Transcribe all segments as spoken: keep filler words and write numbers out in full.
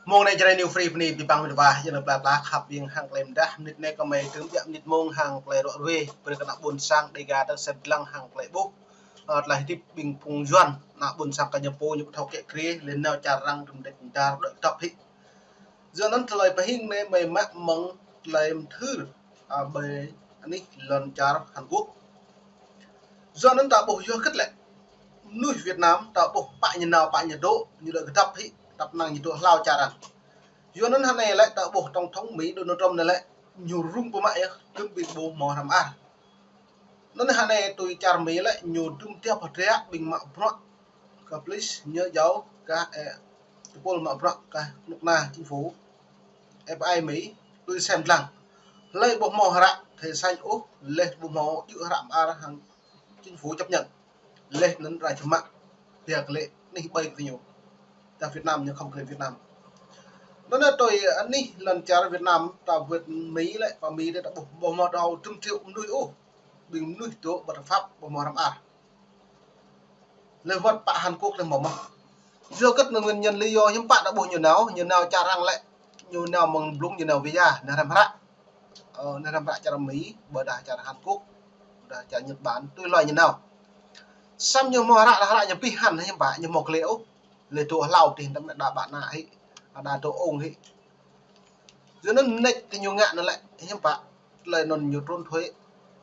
Mông anai Jrai New Free bơni abih bang met wa, yang lăp lăp khăp ƀing hăng tơlơi mơdah, mơnit anai kơmơi tơm biă mơnit mông hăng tơlơi ruă ruê, brơi kơ ană ƀôn sang Dega tơsem dlăng hăng tơlơi ƀuh, ơ, tơlơi hơdip ƀing phung Yuan, ană ƀôn sang kơ ñu pô ñu thâo kĕ krê, lĕ nao čar arăng tơm đĕč dar đuaĭ kơdŏp hĭ. Yua anŭn tơlơi pơhing anai mơi mă mơ̆ng tơlơi mơthưr, a, ƀơi anih lŏn čar Hàn Quốc. Yua anŭn ta ƀuh yua hơget lĕ mơnuih Việt Nam ta ƀuh pă ñu nao pă ñu dŏ, ñu đuaĭ kơdŏp hĭ, tăp năng ñu dŏ hlâo čar arăng. Yua anŭn hơnai lĕ ta ƀuh tổng thống Mỹ Donald Trump anai lĕ ñu rŭng pơmă yơh, tơm ƀing ƀu hmâo hrăm ar. Anŭn hơnai tui čar Mi lĕ ñu dŭm tiap hơdră ƀing mă bruă kơ police ñu jao kơ, ơ, tơpul mă bruă kơ kơnuk kơna chính phủ F I B I Mi tui sem dlăng. Hlơi ƀu hmâo hră thẻ xanh ôh, lĕ ƀu hmâo djơ̆ hră ar hăng chính phủ chấp nhận. Lĕ anŭn rai čơmă, pia kơ lĕ anih ƀai kơ ñu. Ta Việt Nam ñu khŏm kơ lĕ Việt Nam. Anŭn tui anih lŏn čar Việt Nam ta Việt Mi lĕ, pă Mi lĕ ta ƀuh ƀu hmâo dŏ tơm triệu mơnuih ôh. Ƀing mơnuih dŏ bất hợp pháp ƀu hmâo hrăm ar. Lĕ wơ̆t pă Hàn Quốc lĕ hmâo mơ̆n. Yua hơget anŭn nguyên nhân lý do hiư̆m pă ta ƀuh ñu nao, ñu nao čar arăng lĕ, ñu nao mơ̆ng blung ñu nao visa, nao hrăm hră. Ơ, nao hrăm hră čar Mi, ƀôdah čar Hàn Quốc, ƀôdah čar Nhật Bản, tui hloi ñu nao. Samơ̆ ñu hmâo hră, hră ñu pih hăn hiư̆m pă, ñu hmâo klĕ ôh. Lĕ dŏ hlâo tih tăm đa ƀă ană hĭ, đa dŏ ung hĭ. Yua anŭn mơneč kơ ñu ngă anŭn lĕ hiư̆m pă, tơlơi anŭn ñu trốn thuế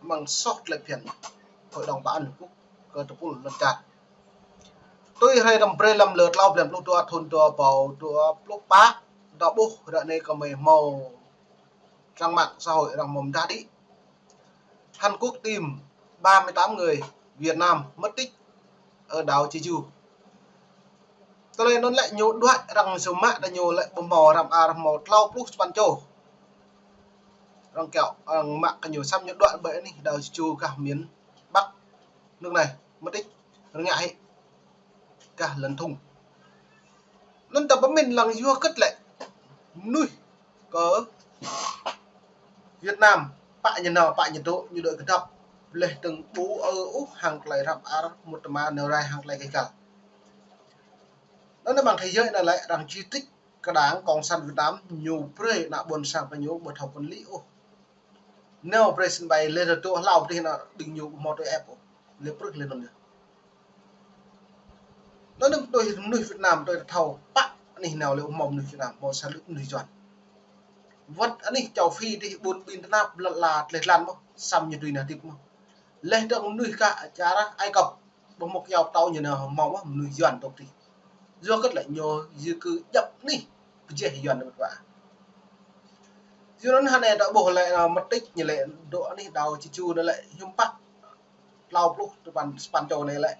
mơ̆ng soh tơlơi phiăn Hội đồng Bảo an Liên Hợp Quốc kơ tơpul lŏn čar. Tui hrơi răm brơi lăm lơ tlâo blan pluh dua thun dua rơbâo dua pluh pă, ta ƀuh ră anai kơmơi hmâo trang mạng xã hội arăng hmâo mơdah đĭ. Hàn Quốc tìm ba mươi tám người Việt Nam mất tích ở đảo Jeju. Tơlơi anŭn lĕ ñu đuaĭ arăng sơmă ta ñu lĕ ƀu hmâo hrăm ar hmâo tlâo pluh sapăn čô. Arăng kiaŏ, arăng mă kơ ñu samơ̆ ñu đuaĭ ƀơi anih đảo Jeju gah miền Bắc nước này, mất tích, rơngiă hĭ gah lŏn thŭng. Anŭn ta pơmĭn lăng yua hơget lĕ mơnuih kơ Việt Nam pă ñu nao pă ñu dŏ, ñu đuaĭ kơdŏp, lĕ dơ̆ng ƀu ơ ôh hăng tơlơi hrăm ar mŭt tơma nao rai hăng tơlơi gêh găl. Anŭn ƀing thế giới anai lĕ arăng chỉ trích kơ Đảng Cộng sản Việt Nam ñu brơi ană ƀôn sang kơ ñu ƀu thâo kơnli ôh. Nao brơi sân bay lĕ dŏ hlâo tih anŭn ƀing ñu ƀu hmâo tui ĕp ôh. Lĕ prưh lĕ anŭn yơh. Anŭn tui mơnuih Việt Nam tui thâo pă anih nao lĕ ƀu hmâo mơnuih Việt Nam, hmâo sa lư̆ mơnuih Yuan. Wơ̆t anih châu Phi dih ƀun ƀin tơnap lăt la tơlơi tlan mơ̆n, samơ̆ ñu tui nao hơdip mơ̆n. Lĕ dơ̆ng mơnuih kơ čar Ai Cập, ƀu hmâo kiaŏ pơtâo ñu nao hmâo mơ̆n mơnuih Yuan dŏ tih. Yua hơget lĕ ñu di cư djăp anih, pơjeh Yuan dŏ mơ̆n. Yua anŭn hơnai ta ƀuh lĕ, ơ, mất tích ñu lĕ dŏ anih đảo Jeju anai lĕ hiư̆m pă tlâo pluh sapăn, sapăn čô anai lĕ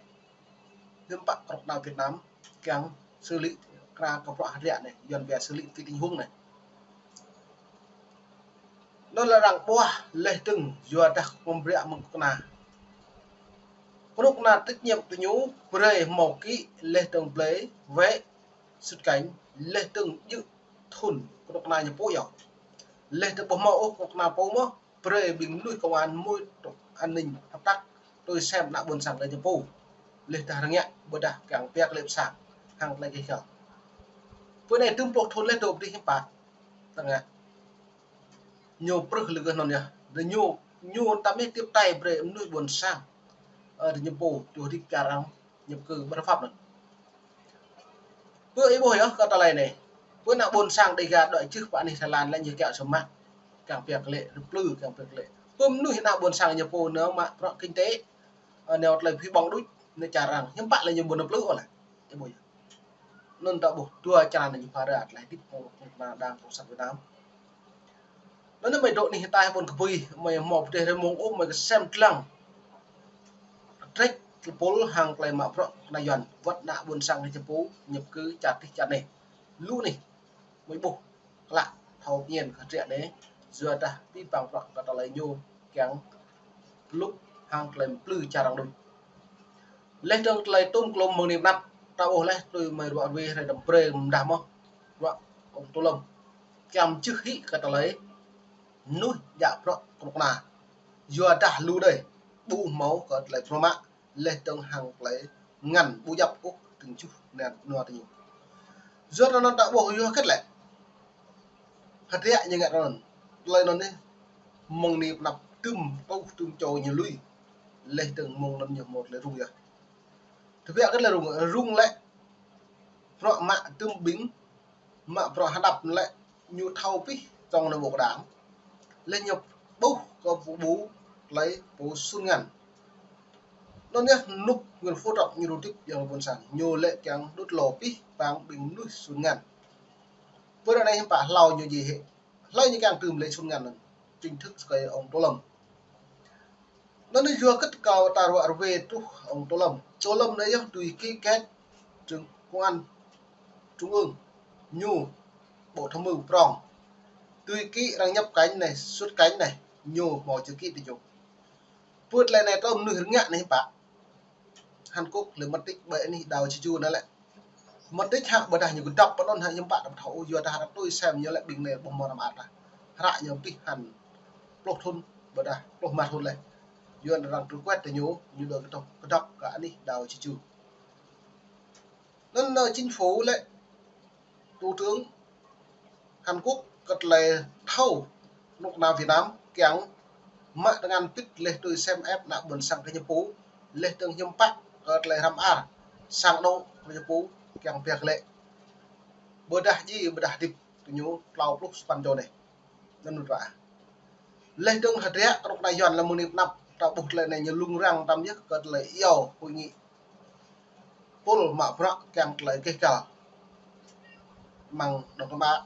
hiư̆m pă kơnuk kơna Việt Nam kiăng xử lý kơnuk kơna kơ bruă hơdră anai, Yuan pia xử lý kơ tình huống anai. Anŭn lĕ arăng ƀuah lĕ dơ̆ng yua dah kơmơ̆ng brơi mơ̆ng kơnuk kơna. Kơnuk kơna trách nhiệm kơ ñu brơi hmâo kĭ lĕ dơ̆ng blơi wĕ sut kañ lĕ dơ̆ng djơ̆ thŭn kơnuk kơna ñu pô yơh. Lĕ dơ̆ng ƀu hmâo ôh kơnuk kơna pô mơ̆n, brơi ƀing mơnuih công an môi trường an ninh hợp tác tui sem ană ƀôn sang kơ ñu pô. Lĕ dah rơngiă ƀôdah kiăng pia kơ lĕ pơsang hăng tơlơi gêh găl. Pơ anai dŭm pluh thŭn lĕ dŏ pơ dih hiư̆m pă. Tơngah. Ñu prưh lĕ gơh anŭn yơh. Dah ñu, ñu tăm yơh tiếp tay brơi mơnuih ƀôn sang. Ơ, dah ñu pô, ñu hơdip čar arăng, nhập cư bất hợp pháp anŭn. Pơ ih ƀuh yơh kơ tơlơi anai. Pơ ană ƀôn sang Dega đuaĭ čư̆ pơ anih Thái Lan lĕ ñu kiaŏ sơmă. Kiăng pia kơ lĕ, rơplư kiăng pia kơ lĕ. Pơ mơnuih ană ƀôn sang ñu pô nao mă bruă kinh tế, ơ, nao tơlơi phi ƀơ̆ng đôč, nao čar arăng. Hiư̆m pă lĕ ñu ƀu nao plư ôh lĕ. Ih ƀuh yơh. Anŭn ta ƀuh dua črăn ñu phara tơlơi hơdip kơ, kơ Đảng Cộng sản Việt Nam. Anŭn mơi dŏ anih ta ƀôn kơ bui, mơi hmâo pơdrĕh rơmông ôh, mơi kơsem dlăng. Trĕč tơpul hăng tơlơi mă bruă kơnuk kơna Yuan, wơ̆t ană ƀôn sang ñu pô, nhập cư čar tih čar anai. Lu anih, mơi ƀuh, klă, thâo pơñen kơ hơdră anai, yua dah abih bang bruă kơ tơlơi ñu kiăng pơlŭk hăng tơlơi plư čar arăng đôč. Lĕ dơ̆ng tơlơi tŭm klôm mơ̆ng anai pơ anăp, ta ƀuh lĕ tui mơi ruă ruê hrơi răm brơi mơdah mơ̆n, ruă ung tơlŏm. Kiăng čư̆ hĭ kơ tơlơi mơnuih djă bruă kơnuk kơna. Yua dah lu đơi, ƀu hmâo kơ tơlơi pơmă, lĕ dơ̆ng hăng tơlơi ngăn ƀu djăp ôh tơ̆ng čuh năn nua tơñu. Yua anŭn ta ƀuh yua hơget lĕ. Hơdră ñu ngă anŭn. Tơlơi anŭn anai, mơ̆ng anai pơanăp tơm, tŭ tơm čô ñu lui. Laih dơ̆ng mơ̆ng anŭn ñu hmâo tơlơi rŭng yơh. Tơbiă kơ tơlơi rŭng, rŭng lĕ, bruă mă tơm ƀing, mă bruă hơđăp lĕ, ñu thâo pih tŏng anai ƀô̆ kơđang. Laih ñu ƀuh kơ pô ƀu tơlơi pô sun ngăn. Anŭn yơh rơnŭk Nguyễn Phú Trọng ñu rŭ hơdip yơh ƀôn sang. Ñu lĕ kiăng đŭt lŏ pih pang ƀing mơnuih sun ngăn. Pơ ră anai hiư̆m pă hlâo ñu djai hĕ. Hlơi ñu kiăng tơm lĕ sun ngăn anŭn. Chính thức kơ ông Tô Lâm. Anŭn yua hơget kâo ta ruă rơwe truh ông Tô Lâm. Tô Lâm anai yơh tui ký kết trưởng công an trung ương. Ñu bộ tham mưu prong. Tui ký arăng nhập cảnh anai, xuất cảnh anai. Ñu hmâo chữ ký tui ñu. Pơ tơlơi anai tơm mơnuih rơngiă anai hiư̆m pă. Hàn Quốc lĕ mất tích ƀơi anih đảo Jeju anai lĕ. Mất tích hă ƀôdah ñu kơdŏp pơ anŭn hă hiư̆m pă ta ƀu thâo, yua dah arăng tui sem ñu lĕ ƀing anai ƀu hmâo răm ar tah. Hră ñu pih hăn pluh thŭn ƀôdah pluh rơma thŭn laih. Yua arăng truh kuet tơ ñu, ñu đuaĭ kơdŏp, kơdŏp kơ anih đảo Jeju. Anŭn, ơ, chính phủ lĕ, thủ tướng Hàn Quốc kơ tơlơi thâo kơnuk kơna Việt Nam kiăng mă tơngan pĭt laih tui sem ĕp ană ƀôn sang kơ ñu pô, laih dơ̆ng hiư̆m pă kơ tơlơi răm ar sang anŏ kơ ñu pô kiăng pơhiăp lĕ. Ƀôdah djai, ƀôdah hơdip, tơ ñu klâo pluh sapăn čô anai. Anŭn mơ̆n ƀă. Laih dơ̆ng hơdră kơnuk kơna Yuan lăm mơ̆ng anai pơanăp, ta ƀuh tơlơi anai ñu lŭng răng tơm yơh kơ tơlơi iâu hội nghị pôl mă bruă kiăng tơlơi keh kăl. Mơ̆ng dŏ tơma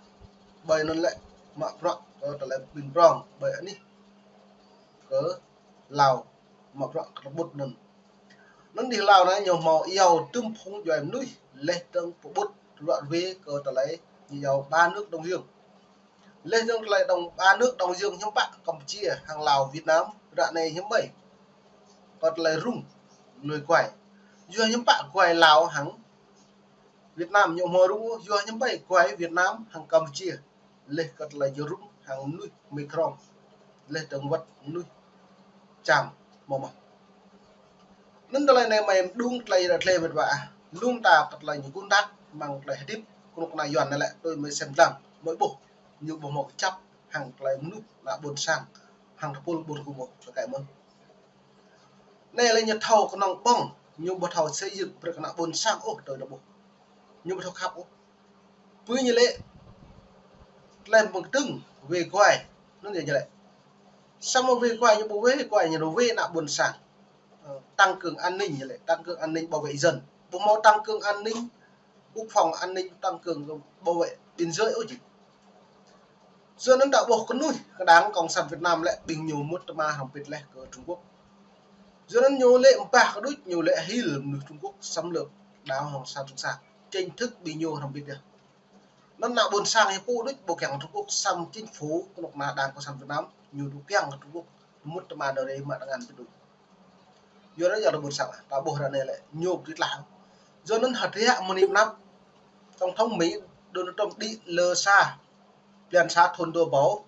ƀơi anŭn lĕ mă bruă kơ tơlơi ƀing prong ƀơi anih kơ Lào mă bruă kơ tơƀut anŭn. Anŭn anih Lào anai ñu hmâo iâu tơm phung djuai mơnuih laih dơ̆ng pơƀut ruă rơwe kơ tơlơi ñu iâu ba nước Đông Dương. Laih dơ̆ng tơlơi Đông, ba nước Đông Dương hiư̆m pă Campuchia hăng Lào, Việt Nam, ră anai hiư̆m ƀai kơ tơlơi rŭng lui guai. Yua hiư̆m pă guai Lào hăng Việt Nam ñu hmâo rŭng, yua hiư̆m ƀai guai Việt Nam hăng Campuchia. Laih kơ tơlơi ñu rŭng hăng mơnuih Mekong. Laih dơ̆ng wơ̆t mơnuih Cham mơ̆ mơ̆. Anŭn tơlơi anai mơ̆ng đŭng tơlơi ră tlê mĕt wa ah. Lŭm ta kơ tơlơi ñu kŭn tăk mơ̆ng tơlơi hơdip kơnuk kơna Yuan anai lĕ tui mơ̆ sem lăng mơ̆ ƀuh. Ñu ƀu hmâo kơjăp hăng tơlơi mơnuih ană ƀôn sang hăng tơpul ƀôn kơmơ̆ tơkai mơ̆n. Anai lĕ ñu thâo kơnơ̆ng ƀơ̆ng, ñu ƀu thâo xây dựng brơi kơ ană ƀôn sang ôh tơdơi ƀuh. Ñu ƀu thâo khăp ôh. Pui ñu lĕ tơlơi mơ̆ng tơ̆ng wai guai, anŭn ñu lĕ. Samơ̆ wai guai ñu ƀu wai guai ñu wai ană ƀôn sang. Ơ, tăng cường an ninh ñu lĕ, tăng cường an ninh bảo vệ dân. Ƀu hmâo tăng cường an ninh quốc phòng an ninh, tăng cường bảo vệ biên giới ôh jing. Yua anŭn ta ƀuh kơnuih kơ đảng Cộng sản Việt Nam lĕ ƀing ñu mŭt tơma hrŏm pĭt laih kơ Trung Quốc. Yua anŭn ñu lĕ ƀah kơ đôč ñu lĕ hil mơnuih Trung Quốc xâm lược đảo Hoàng Sa Trường Sa. Chính thức ƀing ñu hrŏm pĭt yơh. Anŭn ană ƀôn sang ñu pô đôč ƀu kiăng Trung Quốc, samơ̆ chính phủ kơnuk kơna đảng Cộng sản Việt Nam ñu tŭ kiăng kơ Trung Quốc mŭt tơma đơ rê mă tơngan pĭt đôč. Yua anŭn yua ta ƀôn sang, ta ƀuh ră anai lĕ ñu pơtlaih. Yua anŭn hơdră mơ̆ng anai pơanăp, Tổng thống Mỹ Donald Trump đĭ lơ sa, blan sa thŭn dua ƀâo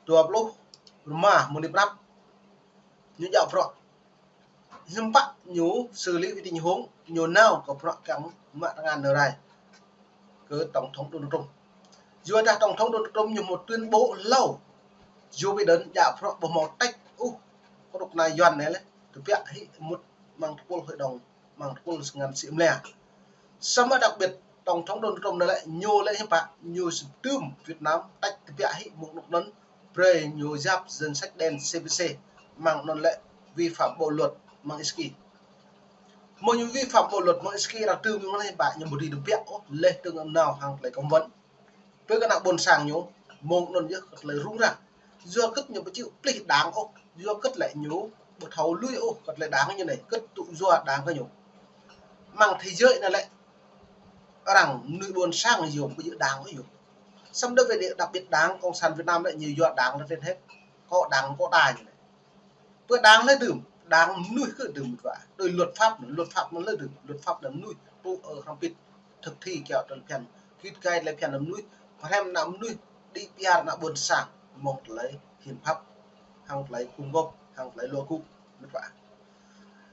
dua pluh rơma mơ̆ng anai pơanăp. Ñu djă bruă. Hiư̆m pă ñu xử lý với tình huống, ñu nao kơ bruă kiăng mă tơngan nao rai kơ Tổng thống Donald Trump. Yua dah Tổng thống Donald Trump ñu hmâo tuyên bố hlâo Joe Biden djă bruă ƀu hmâo tĕk ôh kơnuk kơna Yuan anai lĕ, tơbiă hĭ mŭt mơ̆ng tơpul hội đồng, mơ̆ng tơpul ngăn sĭ mlĕ. Samơ̆ đặc biệt Tổng thống Donald Trump anai lĕ, ñu lĕ hiư̆m pă, ñu sơdưm Việt Nam tĕk tơbiă hĭ mơ̆ng anŭn, brơi ñu yap danh sách đen C P C, mơ̆ng anŭn lĕ vi phạm bộ luật mơ̆ng Ski. Mơ̆ ñu vi phạm bộ luật mơ̆ng Ski arăng tơm ñu lĕ hiư̆m pă, ñu ƀu dưi tơbiă ôh, laih dơ̆ng nao hăng tơlơi cấm vận. Pơ kơ ană ƀôn sang ñu, mơ̆ng anŭn yơh kơ tơlơi rŭng răng. Yua hơget ñu ƀu chịu plih đảng ôh, yua hơget lĕ ñu ƀu thâo lui ôh kơ tơlơi đảng ñu anai, hơget tŭ yua đảng kơ ñu. Mơ̆ng thế giới anai lĕ, arăng mơnuih ƀôn sang yua ƀu djơ̆ đảng ôh yua. Samơ̆ đối với đặc biệt đảng Cộng sản Việt Nam lĕ ñu yua đảng là trên hết. Có đảng có ta ñu anai. Pơ đảng lĕ dưm, đảng mơnuih kơ dưm mơ̆n wa. Đôi luật pháp, luật pháp anŭn lĕ dưm, luật pháp anŭn mơnuih tŭ ơ hrŏm pĭt thực thi kiăo tơlơi phiăn, git gai tơlơi phiăn anŭn mơnuih, pơhrăm ană mơnuih, đĭ piar ană ƀôn sang, mơ̆ng tơlơi hiến pháp, hăng tơlơi kŭm gŏp, hăng tơlơi lua kŭk, mơ̆n wa.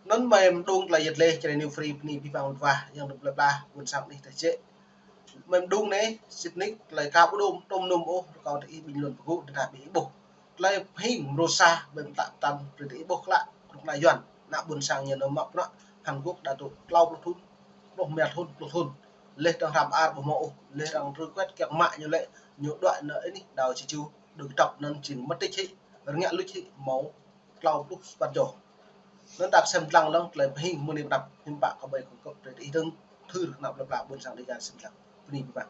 Anŭn mơ̆ng đŭng tơlơi yet leh, Jrai New Free, bơni abih bang mơ̆n wa, yang dŏ plơi pla, ƀôn sang anih tơčĕ. Mơ̆ng đung anai, sĭt nik, tơlơi kâo ƀu dôm, tôm nôm ôh, rơkâo tơ ih bình luận pơgŭ, tơdah ƀing ih ƀuh. Tơlơi pơhing mrô sa, ƀing ta tăm, brơi tơ ih ƀuh klă, kơnuk kơna Yuan, ană ƀôn sang ñu nao mă bruă, Hàn Quốc đa tŭ klâo pluh thŭn, pluh rơma thŭn, pluh thŭn. Leh dơ̆ng hrăm ar ƀu hmâo ôh, leh arăng trư kuet kiăng mă ñu lĕ, ñu đuaĭ nao anih đảo Jeju, đuaĭ tŏk anŭn jing mơ̆t tĭch hĭ, rơngiă luč hĭ, hmâo klâo pluh sa păn jŏh. Anŭn ta sem lăng lăng tơlơi pơhing mơ̆ng anai pơdăp hiư̆m pă kơ ƀai kơkuh kơ brơi tơ ih dơ̆ng, thâo rơkâo nao plơi pla ƀôn sang Dega sem lăng. Bơni biă mă.